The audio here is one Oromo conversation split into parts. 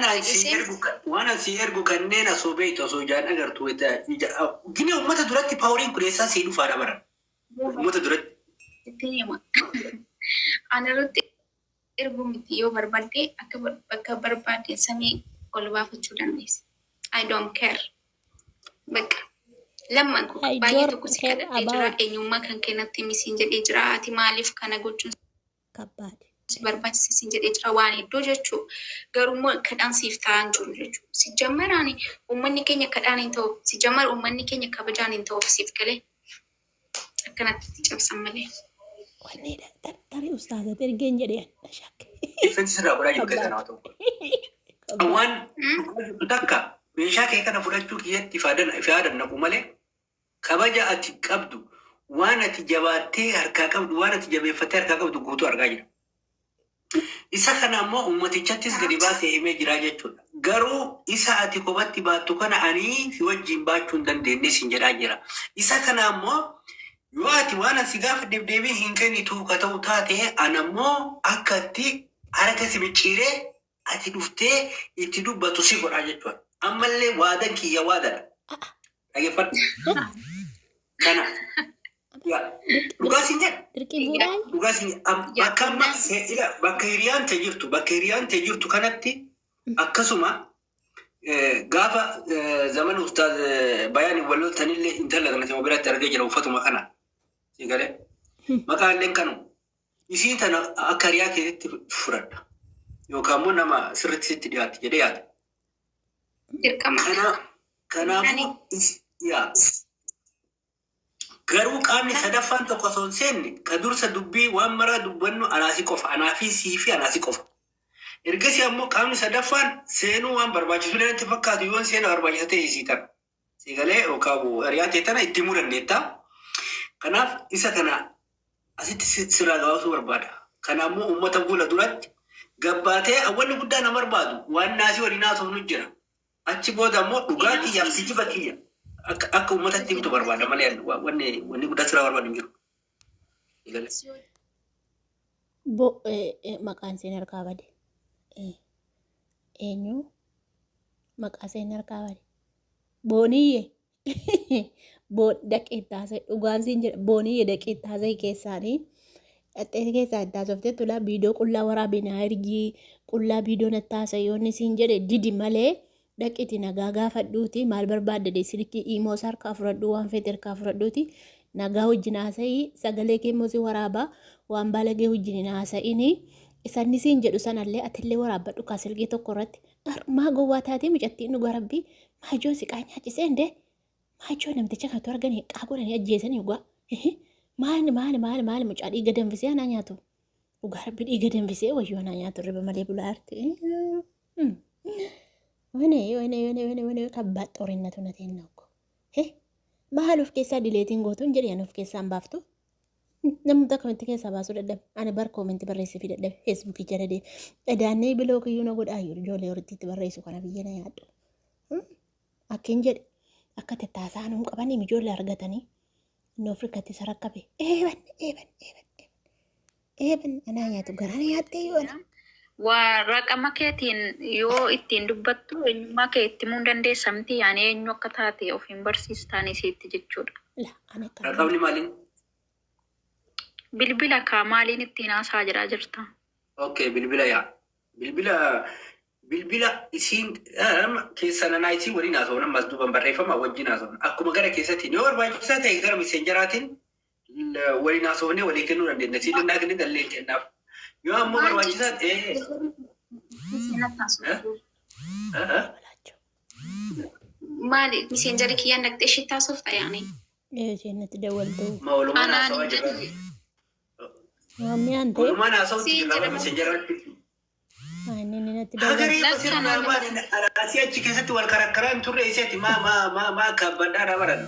Waan asii ergu waan asii ergu kanneen osoo beektu osoo ijaan agartu gini uummata duratti poweriin kun eessaa sii dhufaadha bara. Uummata duratti. Itti hima. Ani irratti erguu miti, yoo barbaadde akka bakka barbaadde samii ol baafachuu dandeessa. I don't care. Bakka lamman kun I baay'ee don't tokko si care kadhadhee jira. about. Eenyummaa kan kennatti misiin jedhee jira. Ati maaliif kana gochuun Kabbaad. si barbaachise siin jedhee jira waan hedduu jechuu. Garuu immoo kadhaan siif ta'an jiru jechuudha. Si jammaraan uummanni keenya kadhaan hin ta'u. Si jammar uummanni keenya kabajaan hin ta'uuf siif galee akkanatti cabsan malee. Wanni tarii ustaazatti ergeen jedhee na shakke. Ifensi sirraa godhaa jiru keessa nama tokko. Kabbaad. Waan dhugaa jirtu takka meeshaa kee kana fudhachuu kiyyatti ifaadan naqu malee kabaja ati qabdu, waan ati jabaattee harkaa qabdu, waan ati jabeeffattee harkaa qabdu guutuu argaa jira. Isa kana ammoo uummatichattis gadi baasee himee jira jechuudha. Garuu isa ati kophatti baattu kana ani si wajjin baachuu hin dandeenye sin jedhaa jira. Isa kana ammoo yoo ati waan asi gaafadheef deebii hin kennitu ka ta'u taate, ana ammoo akka itti harka si micciiree ati dhuftee itti dubbatu si godhaa jechuudha. Ammallee waadan kiyya waadadha. Dhaggeeffadhu. Kana dhugaa sin jedha. Dirqii fuudhaan. Dhugaa sin bakka amma ila bakka hiriyaan ta'e jirtu, bakka hiriyaan ta'e jirtu kanatti akkasuma gaafa zaman ustaaz bayaan wal loltanillee intala kana sama biratti argee jira uffatuma kana. Si galee maqaan illee kanu isii tana akka hiriyaa keetitti fudhadha yookaan immoo nama sirriitti sitti dhiyaatti jedhee yaada. Dirqama. Kanaafuu yaa garuu qaamni sadaffaan tokko osoo hin seenne ka dursa dubbii waan maraa dubbannu anaasi qofa, anaa fi sii fi anaasi qofa. Ergasii ammoo qaamni sadaffaan seenuu waan barbaachisu illee natti fakkaatu, yoon seena barbaachisa ta'e isii tana. Si galee yookaan hiriyaa ta'e tana itti himuu dandeetta. Kanaaf isa kana asitti sirraa gabaabsuu barbaada. Kana ammoo uummata fuula duratti gabbaatee wanni guddaa na barbaadu waan naasii waliin haasofnu jira. Achi booda ammoo dhugaa kiyyaaf kijiba kiyya akka uummatatti himtu barbaada malee wanni guddaa sirraa barbaadu hin jiru. Si galee. Bo maqaan seen harkaa bade. Eenyu maqaa seen harkaa bade. Booniyye. Boon dhaqee taasise dhugaan siin jedha, booniyye dhaqee taasise keessaanii. Dhaqxee keessaa itti haasoftee tulaa viidiyoo qullaa waraabinaa ergii, qullaa viidiyoo natti haasa'e yoo inni siin jedhe didi malee dhaqiti nagaa gaafadhuuti, maal barbaadde de silkii imoo isaa harkaa fudhadhu, waan feete harkaa fudhadhuuti nagaa wajjin haasa'ii, sagalee kee immoo si waraabaa, waan baalagee wajjin hin haasa'inii, isanni siin jedhu sanallee atillee waraabbadhu kaa silkii tokko irratti. Maa gowwaa taatee mucattiin? Dhugaa rabbii maajoo siqaa nyaachisee indee maajoo namticha kanatu arganii qaa godhanii ajjeesanii dhugaa. Maali maali maali maali, mucaa dhiiga danfisee anaa nyaatu. Dhugaa rabbi dhiiga danfisee wayyoo anaa nyaatu, riba malee bulaa arti. Wene wene wene wene wene, ከባድ ጦርነቱ እውነቴን ነው እኮ። Maal of keessaa deleteiin gootuun jedhe, ani of keessaa hin baaftu. Namni akkamitti keessaa baasuu dadhabe? Ani bar commentii barreessee fi dadhabe Facebookii jala deeme. Edaannee block iyyuu na godhaa jiru, ijoollee horittiitti barreessu kana biyya na yaaddu. Akkin jedhe akka tattaasaa nuun qabanii ijoollee argatanii inni Afrikatti isa rakkabe. Eeban eeban eeban eeban anaa nyaatu garaan nyaattee yoo ana. Waa raqama keetiin yoo ittiin dubbattu eenyummaa kee itti himuu hin dandeessa miti, yaani eenyu akka taate of hin barsiistaanii siitti jechuudha. La ani akka Raqamni maaliin? Bilbila kaa maaliin ittiin haasaa jedhaa jirta? Okay, bilbila yaa. Bilbila isiin keessa nanaa isiin waliin haasofna, ammas duuban barreeffama wajjin haasofna. Akkuma gara keessatti yoo barbaachisaa ta'e gara Messengeraatiin waliin haasofnee walii kennuu dandeenya. Isiin naa kennite, illee kennaaf. Yoo ammoo barbaachisaa ta'e balaachuu. Maali, Messengerii kiyyaan dhaqxee ishiitti haasofta yaani? Isheen natti dawwaltu. Ma walumaan Anaan haasawaa hin jirra. jedhu. Maamni aan ta'e Walumaan haasawutti Siin jirra jedhama. Messengeraatti. Inni inni natti dawwaltu. Hagarii Lakki sirraa anaan baane asii achi keessatti wal karakkaraa hin turre, isiati maa maa maa maa kabbadhaa baran.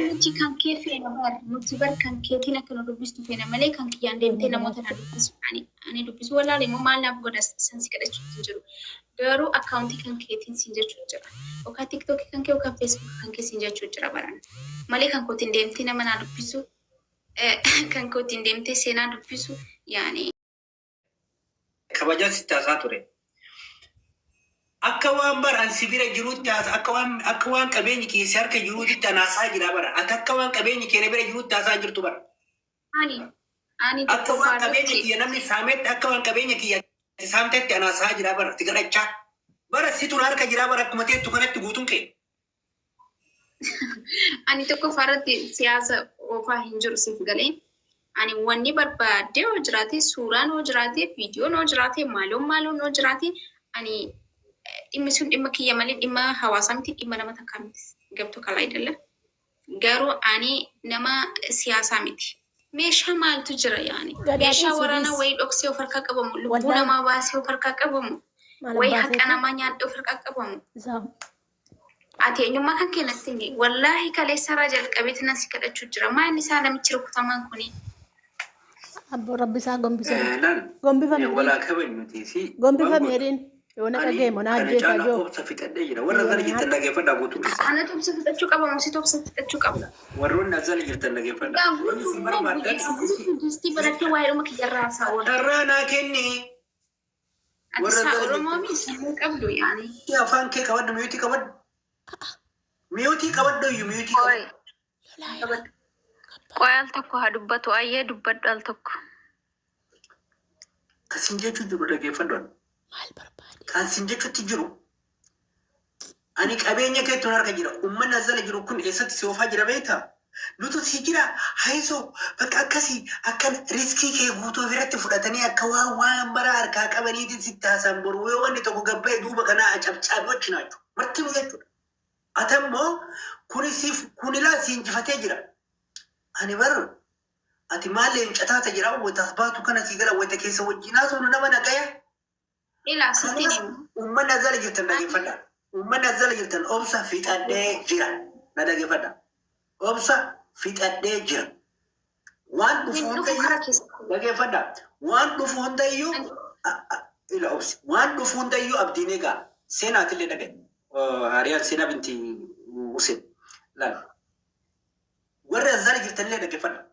Nuti kan kee feena bar, nuti bar kan keetiin akka nu dubbistu feena malee kan kiyyaan deemtee namoota na dubbisu ani dubbisu wallaale immoo maal naaf godha, san si kadhachuu hin jiru. Garuu accountii kan keetiin siin jechuu jira. Yookaan TikTokii kan kee yookaan Facebook kan kee siin jechuu jira baran. Malee kan kootiin deemtee nama naa dubbisu, kan kootiin deemtee seenaa dubbisu yaani. Kabajaan sitti haasaa ture. Akka waan bara an si bira jiruutti haasa akka waan qabeenyi kee si harka jiruutti an haasaa jira bara. Ati akka waan qabeenyi kee na bira jiruutti haasaa jirtu bara. Ani Akka waan qabeenya tokkoffaarratti kiyya namni saametti akka waan qabeenya kiyya ati saamtetti an haasaa jira bara si kadhachaa. Bara situ na harka jira bara akkuma teettu kanatti guutuun kee. Ani tokkoffaarratti siyaasa oofaa hin jiru siif galee. Ani wanni barbaadde yoo jiraate, suuraan yoo jiraate, viidiyoon yoo jiraate, maaloon maaloon yoo jiraate, ani dhimmi sun dhimma kiyya malee dhimma hawaasaa miti, dhimma nama takkaa miti. Gabto kalaa idalla. Garuu ani nama siyaasaa miti. Meeshaa maaltu jira yaani? Gadaa Meeshaa dhiisuu waraanaa dhiis. wayii dhoksee of harkaa qabamu, lubbuu Wallaahi namaa baasee of harkaa qabamu, maal wayii abbaa haqa feetu namaa nyaadhee of harkaa qabamu. isaa Ati eenyummaa kan kee natti himi. Wallaahi kaleessarraa jalqabeeti nan si kadhachuu jira. Maal isaa namichi rukutamaan kuni? Abbo rabbi isaa gombise. Laal Gombifame jedhiin. walaa kabajnuti fi waan Gombifame godhu. jedhiin. Yoo na Ani dhaga'e moo na kana ajjeesaa caalaa joo. obsa fixadhee jira. Warra Yoo zala na jirtan nyaata. dhageeffadhaa guutuu keessa. Anatu obsa fixachuu qaba moo situ obsa fixachuu qaba? Warroonni as jala jirtan dhageeffadhaa. Egaa Wanni guutuu isin immoo barbaaddan guyyaa guutuu distii barattee waa'ee dhuma kiyyarraa haasaa oolta. carraa naa kenni. Ati Warra isaa zala Oromoo jirtan mi sammuu qabdu yaani? afaan kee qabadhu miyuutii qabadhu. Miyuutii qabadhu iyyuu miyuutii Qoy, qabadhu. Qabadhu. qoy al tokko haa dubbatu. Ayyee dubbadhu al tokko. Kasin jechuu jiru dhageeffadhu. Maal barbaade? Kan sin jechuutti jiru ani qabeenya keetu harka jira. Uummanni as jala jiru kun eessatti si oofaa jira beektaa? Nutu si jira haayisoo bakka akkasii akkan riskii kee guutuu ofirratti fudhatanii akka waan waan bara harkaa qabaniitiin sitti haasaan boru yoo wanni tokko gabba'e duuba kanaa acabcaabi wajjin martinuu jechuudha. Ati ammoo kuni siif kunilaa si injifatee jira. Ani bar ati maal leenca taata jira wayitaas baatu kana sii gara wayita keessa wajjin haasofnu nama nagaya. Ilaa sittiin Kanaaf himu. uummanni as jala jirtan dhageeffadha. Uummanni as jala jirtan obsa fixadhee jira. Na dhageeffadha. Obsa fixadhee jira. Waan dhufu Hin dhufu hundayyuu karaa keessa. dhageeffadha. Waan dhufu hundayyuu ila obsi. Waan dhufu hundayyuu abdiin egaa seenaatillee dhagaye. Hariyaan seenaa binti Hussein. Laal. Warri as jala jirtanillee dhageeffadha.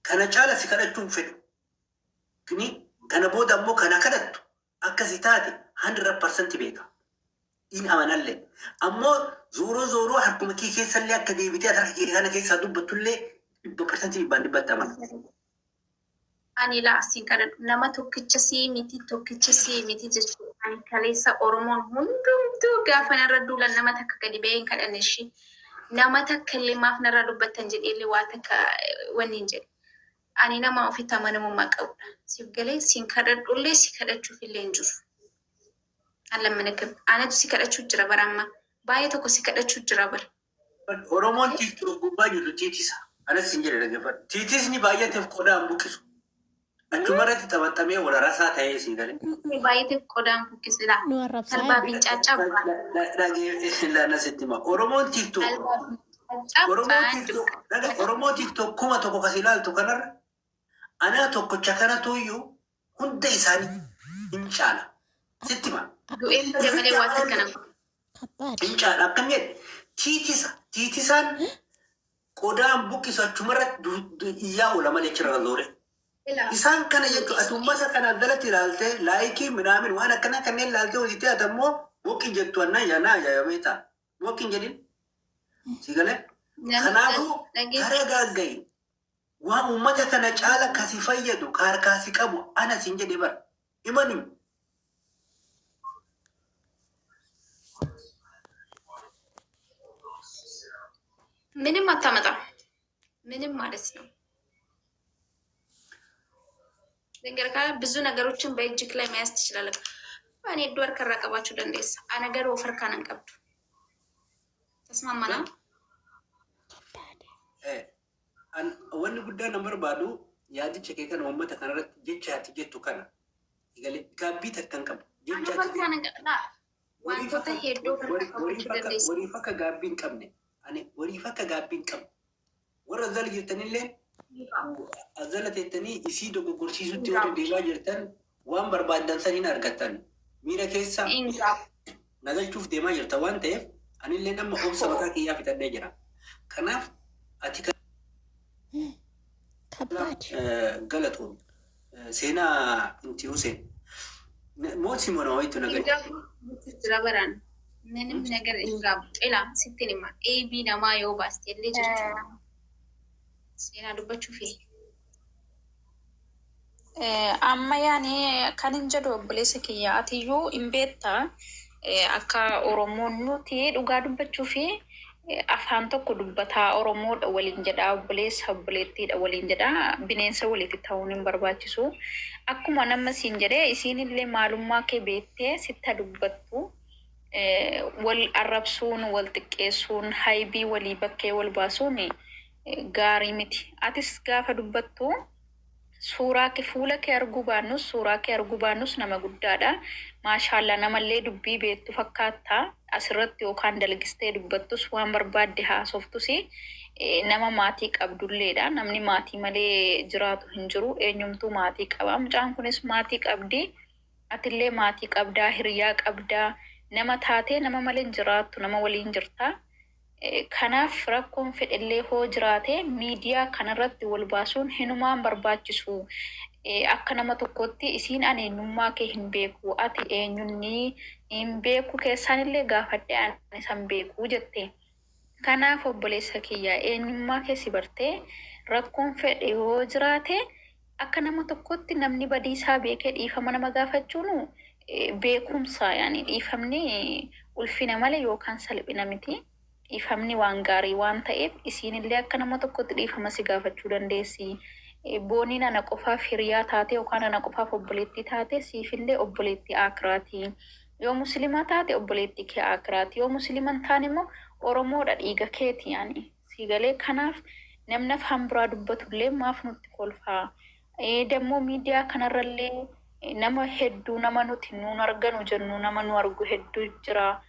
Kana caala si kadhachuu hin fedhu. Kini kana booda ammoo kana kadhattu akkasi taate 100% beeka. In amanallee. Ammoo zooroo zooroo harkuma kee keessallee akka deebitee ati harka kee kana keessaa dubbattullee 100% dhibbaan dhibbatti amana. Ani laa siin kadhadhu nama tokkicha sii miti tokkicha sii miti jechuudha. Ani kaleessa Oromoon hundumtuu gaafa narra duulan nama takka gadi ba'ee hin kadhanne ishee. Nama takka illee maaf narra dubbattan jedhee illee waa takka wanni hin jedhu. Ani nama ofitti amanamummaa qabudha. Siif galee siin kadhadhullee si kadhachuuf illee hin jiru. Allamana anatu si kadhachuu jira bara ammaa. Baay'ee tokko si kadhachuu jira bara. Oromoon TikTok gubbaa jirtu tiitisa. Anas hin jedhe dhaggeeffadhu. Tiitisni baay'ateef qodaa hin buqqisu. Achuma irratti taphatamee wal rasaa ta'ee sii galee. Baay'ee qodaan buqqisidha. Nu arrabsaa Talbaa jira. fincaacaa bu'aa. Dhagee sitti hima. Oromoon TikTok Talbaa fincaacaa Oromoo bu'aa. TikTok dhaga Oromoo TikTok 1000 kas ilaaltu kanarra anaa tokkocha kanatu iyyuu hunda isaanii hin caala. Sitti hima. Du'een bade malee waa takka nama. Kabbaadha. Hin caala akkam jedhe tiitisa tiitisaan qodaan buqqisu achumarratti iyyaa oola malee achirra zoore. Isaan kana jechuun ati uummata kana jalatti ilaaltee laayikii minaamin waan akkanaa kanneen ilaaltee hojjetee ati ammoo woqin jettu annaa yaanaa ajaa'ibee ta'a. Woqin jedhin si galee. Kanaafuu gara gaagga'i waan uummata kana caala kasi fayyadu ka harkaa si qabu ana siin jedhe bara. Imanu ምንም አታመጣም። ምንም ማለት ነው። ነገር ካለ ብዙ ነገሮችን በእጅክ ላይ መያዝ ትችላለህ። እኔ ዶር ከራቀባችሁ ደንደስ አነገር ወፈር ካነን ቀብዱ ተስማማና Kabbaadha. Wanni guddaan nama barbaadu yaadicha kee kana uummata kanarratti jecha ati jettu kana galee gaabbii takka hin qabu. Jecha ወፈር ati ካነን ቀብዳ wantoota hedduu of harkaa qabachuu dandeessa. Wariif akka gaabbii hin qabne ani wariif akka gaabbii hin qabne warra jala jirtanillee as jala teettanii isii dogoggorsiisutti warri deemaa jirtan waan barbaaddan san hin argattan miira keessa nagalchuuf deemaa jirta waan ta'eef anillee nama obsa mataa kiyyaa fixadhee jira. Kanaaf ati Kabbaadha. galatoon seenaa inti Hussein mootii mana wayitu nagalchu. Jira baraan. ምንም ነገር hin gaabbu. Ilaa sittin hima. Eebii namaa yoo baaste illee jechuudha. Seenaa dubbachuu fi. Amma yaani kan hin jedhu, obboleessa kiyya, atiyyuu hin beektaa, akka Oromoon nuti dhugaa dubbachuu fi afaan tokko dubbataa Oromoodha waliin jedhaa, obboleessa obboleettiidha waliin jedhaa, bineensa walitti ta'uun hin barbaachisu. Akkuma nama siin jedhee, isiinillee maalummaa kee beektee sitta dubbattu. Wal arrabsuun, wal xiqqeessuun, haybii walii bakkee wal baasuun gaarii miti. Atis gaafa dubbattu suuraa kee, fuula kee arguu baannus, suuraa kee arguu baannus, nama guddaadha. Maashaallaa, namallee dubbii beektu fakkaata. Asirratti yookaan dalgistee dubbattus, waan barbaadde haasoftus, nama maatii qabdulleedha. Namni maatii malee jiraatu hin jiru. Eenyumtuu maatii qaba. Mucaan kunis maatii qabdi. Atillee maatii qabdaa, hiriyaa qabdaa. Nama taatee nama malee hin jiraattu, nama waliin jirta. Kanaaf rakkoon fedhellee hoo jiraate miidiyaa kanarratti wal baasuun hinumaan barbaachisu. Akka nama tokkotti isiin ani eenyummaa kee hin beeku, ati eenyunni hin beeku, keessaanillee gaafadhe, ani san beeku jette. Kanaaf obboleessa kiyya, eenyummaa kee si bartee rakkoon fedhe yoo jiraate, akka nama tokkotti namni badiisaa beekee dhiifama nama gaafachuun beekumsa. Yaani dhiifamni ulfina malee yookaan salphina miti. Dhiifamni waan gaarii waan ta'eef, isiinillee akka nama tokkotti dhiifama si gaafachuu dandeessi. Booniin ana qofaaf hiriyaa taate yookaan ana qofaaf obboleettii taate, siifillee obboleettii akiraati. Yoo musliima taate obboleettii kee akiraati. Yoo musliima hin taane immoo Oromoodha, dhiiga keeti yaani. Siigalee? Kanaaf namni afaan biraa dubbatullee maaf nutti kolfaa? Dammoo miidiyaa kanarrallee nama hedduu, nama nuti nuun arganu jennu, nama nu argu hedduu jira.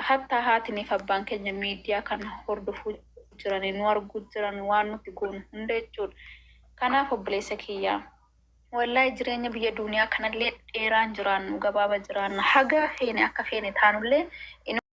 Hattaa haatiniif abbaan keenya miidiyaa kana hordofuu jiran, nu arguu jiran, waan nuti goonu hunda jechuudha. Kanaaf obboleessa kiyyaa, wallaahi jireenya biyya duniyaa kanallee dheeraan jiraannu, gabaaba jiraanna. Haga feene akka feene taanullee.